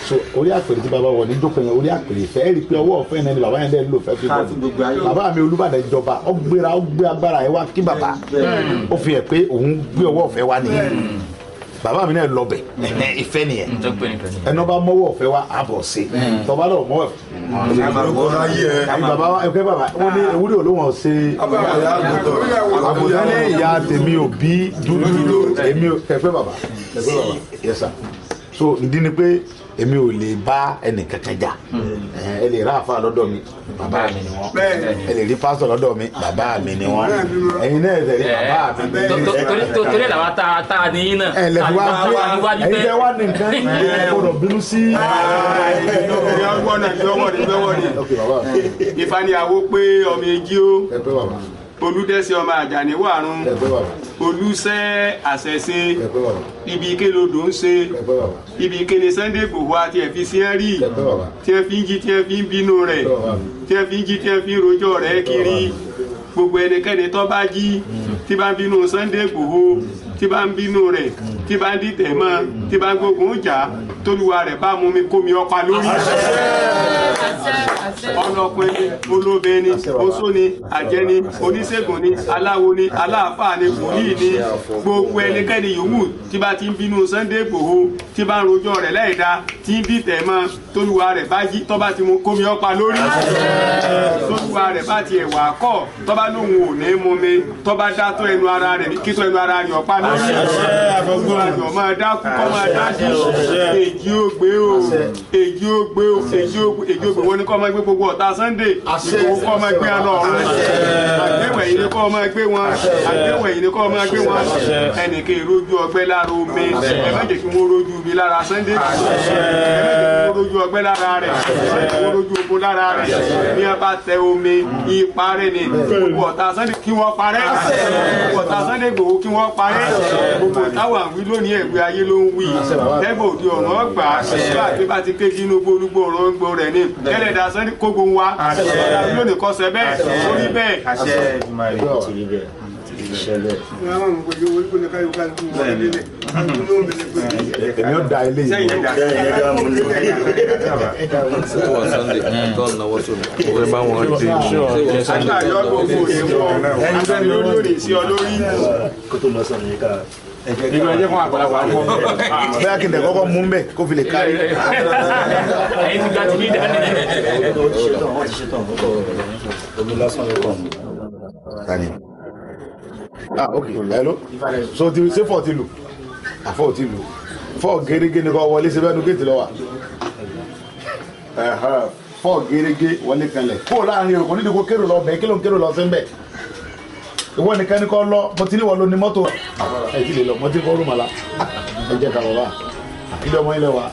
so orí àpèrè tí bàbá wọ̀ ní jókòó yẹn orí àpèrè ìfẹ́ ẹ rí i pé ọwọ́ ọ̀fẹ́ náà ni bàbá yẹn dẹ́ lò fẹ́ fi bọ́ọ̀lù bàbá mi Olúbàdàn jọba ó gbéra ó gbé agbára ẹ wá kí bàbá ó fi hàn pé òun gbé ọwọ́ ọ̀fẹ́ wá nìyẹn Bàbá mi náà lọ bẹ̀, ìfẹ́ nìyẹn. Ẹnu bá mọ́wọ́ ọ̀fẹ́ wa àbọ̀ sí tọba lọ mọ́wọ́ ẹ̀yin bàbá wa ẹ̀kẹ́ bàbá wọn ní ewúrẹ́ olóhùn ọ̀sẹ̀ àgùntàn ní ìyá tèmi ò bí dúdú èmi ò kẹfẹ́ bàbá kẹfẹ́ bàbá. Yes sir. So ìdí ni pé èmi ò lè bá ẹnì kankan jà. Ẹ lè rà àfa lọ́dọ̀ mi, bàbá mi ni wọ́n. Ẹ lè rí pásítọ̀ lọ́dọ̀ mi, bàbá mi ni wọ́n. Ẹ̀yin náà ẹ rí bàbá mi ni wọ́n. Torí làwa tá a ní yín náà. Ẹ lè fi wá gbé ẹ̀yin tẹ́ wá ní nǹkan ẹ gbọ́dọ̀ bínú sí. Ifá ní awo pé ọmọ èjì ó Olúdẹ́sẹ̀ ọmọ Àjàní wàrun Olúṣẹ́ àṣẹṣe ibi ike lodò ń ṣe ibi ike ni Sunday Igboho àti ẹ̀fi sí ẹ́ rí tí ẹ fi ń jí tí ẹ fi ń bínú rẹ̀ tí ẹ fi ń jí tí ẹ fi ń rojọ́ rẹ̀ kiri. Gbogbo ẹnikẹ́ni tó bá jí tí bá ń bínú Sunday Igboho tí bá ń bínú rẹ̀ tí bá ń dìtẹ̀ mọ́ tí bá ń gbógun jà tólúwa rẹ̀ bá mú mi kó mi ọpa lórí. Ọlọ́pẹ́ ni olóbe ni oṣó ni àjẹ́ ni oníṣègùn ni aláwo ni aláàfáà ni wòlíì ni gbogbo ẹnikẹ́ni yòówù tí bá ti ń bínú Sunday Igboho tí bá ń rojọ́ rẹ̀ láìda tí ń dìtẹ̀ mọ́ tólúwa rẹ̀ bá jí tó bá ti mú kó mi ọpa lórí. Tólúwa rẹ̀ bá ti ẹ̀wà kọ́ tó bá lóun ò ní mú mi tó bá dá tó ẹnu ara rẹ̀ kí tó ẹnu ara rẹ̀ ọ̀pá lórí. Olúwa rẹ̀ máa dákú kọ́ máa dájú. Èjì ó gbé o, èjì ó gbé o, èjì ó gbé, èjì ó gbé. Wọ́n ní kọ́ máa gbé gbogbo ọ̀tá Sunday Igboho kọ́ máa gbé àlọ́ ọ̀run. Àgbéwẹ̀ yìí ni kọ́ máa gbé wọn, àgbéwẹ̀ yìí ni kọ́ máa gbé wọn. Ẹnìkan ìrójú ọgbẹ́ lára omi, ẹ má jẹ́ kí wọ́n rójú mi lára Sunday. Ẹ má jẹ́ kí wọ́n rójú ọgbẹ́ lára rẹ̀, ẹ má jẹ́ kí wọ́n rójú ogun lára rẹ̀. Bí wọ́n bá tẹ omi, ipa rẹ̀ ni. Gbogbo ọ̀tá Sunday kí wọ́n parẹ́. Gbogbo ọ̀tá Sunday Igboho kí wọ́n parẹ́. Gbogbo táwa ń wí lónìí ẹ̀wé ayé ló ń wí. Tẹ́gbọ̀ òdi ọ̀run ọgbà bá àti bá ti ké sínú gbólúgbó ọ̀run gbó rẹ̀ ni. Kẹ́lẹ́dà Sunday kógo wa. Lónìí kọ́ sẹ bẹ́ẹ̀, orí bẹ́ẹ̀. Èmi ò da ilé yìí. Bẹ́ẹ̀ kí n tẹ̀ kọ́kọ́ mú bẹ́ẹ̀ kó fi lè kárí. Ẹ̀yin ti gba ti bí dání. Tani. Ah, ok, hello. So ti ṣé fọ́ ti lù? Àfọ́ ti lù. Fọ́ gẹ́gẹ́ ni kò wọlé síbẹ̀ nu géètì lọ wà. Fọ́ gẹ́gẹ́ wọlé kanlẹ̀. Kó láàrin o, kò nídìí kó kérò lọ bẹ́ẹ̀ kí ló ń kérò lọ sí ń bẹ̀. Ìwọ nìkan ni kò lọ, mo ti ní wọ́n lo ní mọ́tò. Ẹ ti lè lọ, mo ti kọ́ rúmọ̀lá. Ẹ jẹ́ ká lọ bá. Ilé ọmọ ilé wa.